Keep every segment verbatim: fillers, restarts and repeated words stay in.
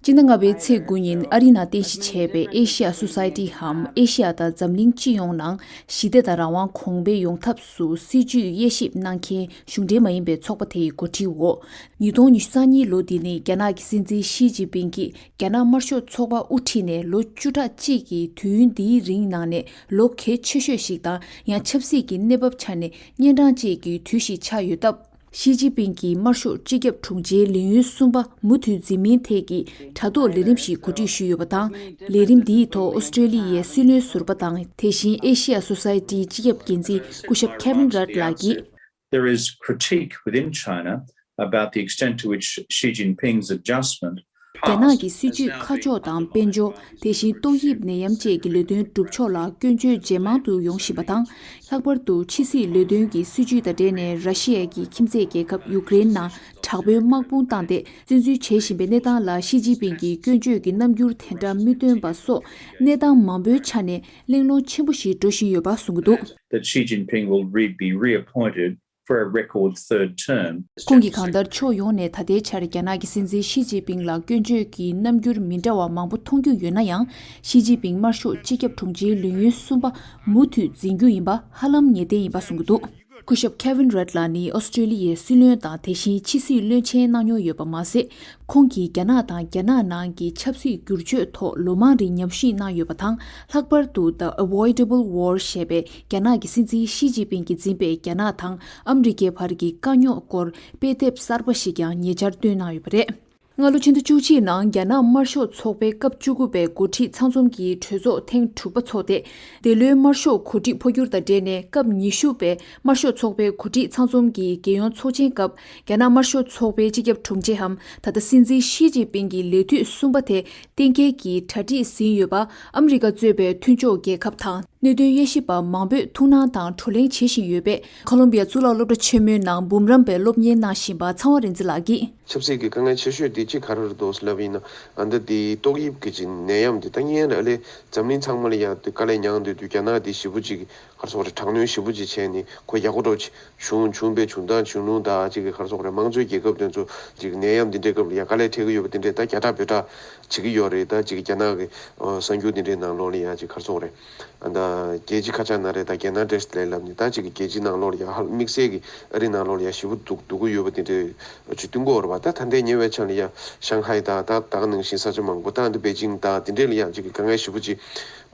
སྤྱི་ཟླ་ལྔ་པའི་ཚེས་དགུ་ཉིན་ཨ་རི་ནང་རྟེན་གཞི་བྱས་པའི་ཨེ་ཤི་ཡ་སོ་སའི་ཊི་འམ་ཨེ་ཤི་ཡ་དང་འཛམ་གླིང་སྤྱི་ཡོངས་ནང་ཞི་བདེ་དང་རང་དབང་གོང་འཕེལ་ཡོང་ཐབས་སུ་སྲིད་ཇུས་དབྱེ་ཞིབ་གནང་མཁན་གཞུང་འབྲེལ་མ་ཡིན་པའི་ཚོགས་པ་དེའི་འགོ་ཁྲིད་འོག་ཉིས་སྟོང་ཉི་ཤུ་རྩ་གཉིས་ལོ་འདི་ནི་རྒྱ་ནག་གི་སྲིད་འཛིན་ཞི་ཅིན་ཕིང་གིས་རྒྱ་ནག་དམར་ཤོག་ཚོགས་པ་དབུ་ཁྲིད་ནས་ལོ་བཅུ་ཕྲག་གཅིག་གི་དུས་ཡུན་འདིའི་རིང་ནང་ནས་ལོ་གལ་ཆེ་ཤོས་ཤིག་དང་ཡང་ཆབ་སྲིད་ཀྱི་གནས་བབ་ཆ་ནས་གཉན་འཕྲང་ཅན་གྱི་དུས་ཤིག་ཆགས་ཡོད་སྟབས། ཞི་ཅིན་ཕིང་གིས་དམར་ཤོག་སྤྱི་ཁྱབ་དྲུང་ཆེའི་ལས་ཡུན་གསུམ་པ་མུ་མཐུད་འཛིན་མིན་ཐད་ཀྱི་དྲ་ཐོག་ལས་རིམ་ཞིག་གོ་སྒྲིག་ཞུས་ཡོད་པ་དང་། ལས་རིམ་འདིའི་ཐོག་ཨོ་སི་ཀྲེ་ལི་ཡའི་སྲིད་བློན་ཟུར་པ་དང་དེ་བཞིན་ཨེ་ཤི་ཡ་སོ་སའི་ཊིའི་སྤྱི་ཁྱབ་འགན་འཛིན་སྐུ་ཞབས་Kevin Rudd ལགས་ཀྱིས། There is critique within China about the extent to which Xi Jinping's adjustment རྒྱ་ནག་གི་སྲིད་ཇུས་ཁ་ཕྱོགས་དང་དཔལ་འབྱོར། དེ་བཞིན་ཏོག་དབྱིབས་ནད་ཡམས་བཅས་ཀྱི་ལས་དོན་སྒྲུབ་ཕྱོགས་ལ་སྐྱོན་བརྗོད་ཇེ་མང་དུ་ཡོང་བཞིན་པ་དང་། ལྷག་པར་དུ་ཕྱི་སྲིད་ལས་དོན་གྱི་སྲིད་ཇུས་དང་འབྲེལ་ནས་ར་ཤི་ཡ་གི་ཁྱིམ་མཚེས་རྒྱལ་ཁབ་ཡུཀ་རེན་ནང་དྲག་པོའི་དམག་དཔུང་བཏང་སྟེ་བཙན་འཛུལ་བྱེད་བཞིན་པའི་གནས་སྟངས་ལ་ཞི་ཅིན་ཕིང་གིས་སྐྱོན་བརྗོད་ཀྱི་རྣམ་འགྱུར་དེ་འདྲ་མི་སྟོན་པ་སོགས་གནས་སྟངས་མང་པོའི་ཆ་ནས་གླེང་སློང་ཆེན་པོ་ཞིག་འགྲོ་བཞིན་ཡོད་པ་གསུངས་ཀྱི་འདུག That Xi Jinping will re- be reappointed for a record third term. ཁོང་གིས་གང་ལྟར་ཕྱོགས་ཡོངས་ནས་ད་ལྟའི་ཆར་རྒྱ་ནག་གི་སྲིད་འཛིན་ཞི་ཅིན་ཕིང་ལ་སྐྱོན་བརྗོད་ཀྱི་རྣམ་འགྱུར་མི་འདྲ་བ་མང་པོ་མཐོང་རྒྱུ་ཡོད་ན་ཡང་། ཞི་ཅིན་ཕིང་དམར་ཤོག་སྤྱི་ཁྱབ་དྲུང་ཆེའི་ལས་ཡུན་གསུམ་པ་མུ་མཐུད་འཛིན་རྒྱུ་ཡིན་པ་ཧ་ལམ་ངེས་གཏན་ཡིན་པ་གསུངས་ཀྱི་འདུག་སྐུ་ཞབས་Kevin Rudd ལགས་ནི་ཨོ་སི་ཀྲེ་ལི་ཡའི་སྲིད་བློན་དང་དེ་བཞིན་ཕྱི་སྲིད་བློན་ཆེན་གནང་མྱོང་ཡོད་པ་མ་ཟད། ཁོང་གིས་རྒྱ་ནག་དང་རྒྱ་ནག་ནང་གི་ཆབ་སྲིད་བསྒྱུར་བཅོས་ཐོག་ལོ་མང་རིང་ཉམས་ཞིབ་གནང་ཡོད་པ་དང་། ལྷག་པར་དུ་The Avoidable War ཞེས་པའི་རྒྱ་ནག་གི་སྲིད་འཛིན་ཞི་ཅིན་ཕིང་གིས་འཛིན་པའི་རྒྱ་ནག་དང་ཨ་མི་རི་ཀའི་བར་གྱི་དཀའ་རྙོག་སྐོར་དཔེ་དེབ་གསར་པ་ཞིག་ཀྱང་ཉེ་ཆར་བཏོན་གནང་ཡོད་པ་རེད། སྔ་ལོ་ཕྱི་ཟླ་བཅུ་གཅིག་ནང་རྒྱ་ནག་དམར་ཤོག་ཚོགས་པའི་སྐབས་བཅུ་དགུ་པའི་འགོ་ཁྲིད་ཚང་འཛོམས་ཀྱི་གྲོས་ཚོགས་ཐེངས་དྲུག་པ་འཚོགས་ཏེ། འདི་ལོའི་དམར་ཤོག་གོ་སྒྲིག་འཕོ་འགྱུར་དང་འབྲེལ་ནས་སྐབས་ཉི་ཤུ་པའི་དམར་ཤོག་ཚོགས་པའི་འགོ་ཁྲིད་ཚང་འཛོམས་ཀྱི་རྒྱལ་ཡོངས་ཚོགས་ཆེན་སྐབས་རྒྱ་ནག་དམར་ཤོག་ཚོགས་པའི་སྤྱི་ཁྱབ་དྲུང་ཆེའམ་ད་ལྟ་སྲིད་འཛིན་ཞི་ཅིན་ཕིང་གི་ལས་དུས་གསུམ་པ་དེ་གཏན་འཁེལ་གྱིས་གྲ་སྒྲིག་ཟིན་ཡོད་པ་ཨ་མི་རི་ཀ་གཙོས་པའི་མཐུན་ཕྱོགས་རྒྱལ་ཁབ་དང་གནད་དོན་དབྱེ་ཞིབ་པ་མང་པོས་ཐུགས་སྣང་དང་བགྲོ་གླེང་བྱེད་བཞིན་ཡོད་པས། ཁོ་ལོམ་བི་ཡ་གཙུག་ལག་སློབ་གྲྭ་ཆེན་མོའི་ནང་འབུམ་རམས་པའི་སློབ་གཉེར་གནང་བཞིན་པ་ཚངས་དབང་རིག་འཛིན་ལགས་ཀྱིས། ཆབ་སྲིད་ཀྱི་དཀའ་ངལ་ཆེ་ཤོས་དེ་གཅིག་ག་རེ་རེད་འདུག་ཟེར་ལབ་ཡིན་ན། ཨ་ད་དེ་ཏོག་དབྱིབས་ཀྱི་ཅིག་ནད་ཡམས་དེ་ད་ངས་ཨ་ལས་འཛམ་གླིང་ཚང་མ་ལ་ཡ་དེ་དཀའ་ལས་མྱངས་བསྡད་དུས་རྒྱ་ནག་དེ་ཞེ་པོ་ཅིག་ག་རེ་ཟེར་དགོས་རེད། དྲག་གནོན་ཞེ་པོ་ཅིག་བྱས་ནས་ཁོ་ཡག་པོ་འདྲ་བྱུང་བྱུང་བའི་བྱུང་སྟངས་བྱུང་ལུགས་དང་ཅིག་ག་རེ་ཟེར་དགོས་རེད། དམངས་གཙོའི་རྒྱལ་ཁབ་དེ་ཚོ་ཅིག་ནད་ཡམས་དེ་འདྲའི་སྐབས་ལ་ཡ་དཀའ་ལས་འཕྲད་ཀྱི་ཡོད་པ་དེ་འདྲས་ད་རྒྱ་གྲགས་བོད་གྲགས་བྱེད་ཀྱི་ཡོད་རེད། ད་ཅིག་རྒྱ་ནག་གི་གསར་འགྱུར་དེ་འདྲའི་ནང་ལོགས་ལ་ཡ་ཅིག་ག་རེ་ཟེར་དགོས་རེད། ད་རྒྱལ་སྤྱི་ཁ་ཆག་ན་རེད། ད་རྒྱལ་ནང་བཀྲ་ཤིས་བདེ་ལེགས་ལབ་ནས་ད་ཅིག་གི་རྒྱལ་སྤྱི་ནང་ལོགས་ལ་ཡ་ཧ་དམིགས་བསལ་གྱི་ཨ་རི་ནང་ལོགས་ལ་ཡ་ཞེ་པོ་སྡུག་སྡུག་གི་ཡོད་པ་དེ་འདྲའི་ཅིག་སྟོན་གྱི་ཡོད་རེད་པ། ད་ད་ལྟའི་ཉེ་བའི་ཆར་ལ་ཡ་ཤང་ཧའེ་དང་ད་ད་ག་ནང་བཞིན་ས་ཆ་མང་པོ་ད་འདི་པེ་ཅིང་དང་དེ་འདྲའི་ལ་ཡ་ཅིག་གི་དཀའ་ངལ་ཞེ་པོ་ཅིག་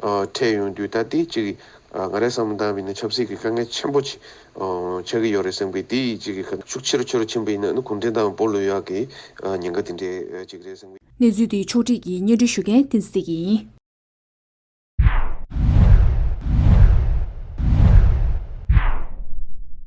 འཕྲད་ཡོང་དུས། ད་དེ་ཅིག་གི་ང་རའི་བསམ་བློ་བཏང་བ་ཡིན་ན་ཆབ་སྲིད་ཀྱི་དཀའ་ངལ་ཆེན་པོ་ཅིག་ཆགས་ཀྱི་ཡོད་རེད་བསམ་གི། དེ་ཅིག་གི་ཤུགས་ཆེ་རུ་ཆེ་རུ་ཕྱིན་པ་ཡིན་ན་ཨ་ནི་གུང་ཁྲན་ཏང་སྦོ་ལོག་ཡག་གི་ཉེན་ཁ་དེ་འདྲའི་ཅིག་རེད་བསམ་གི། གནས་ཚུལ་དེ་ཕྱོགས་སྒྲིག་གིས་སྙན་སྒྲོན་ཞུ་མཁན་བསྟན་འཛིན་བདེ་སྐྱིད་ཡིན།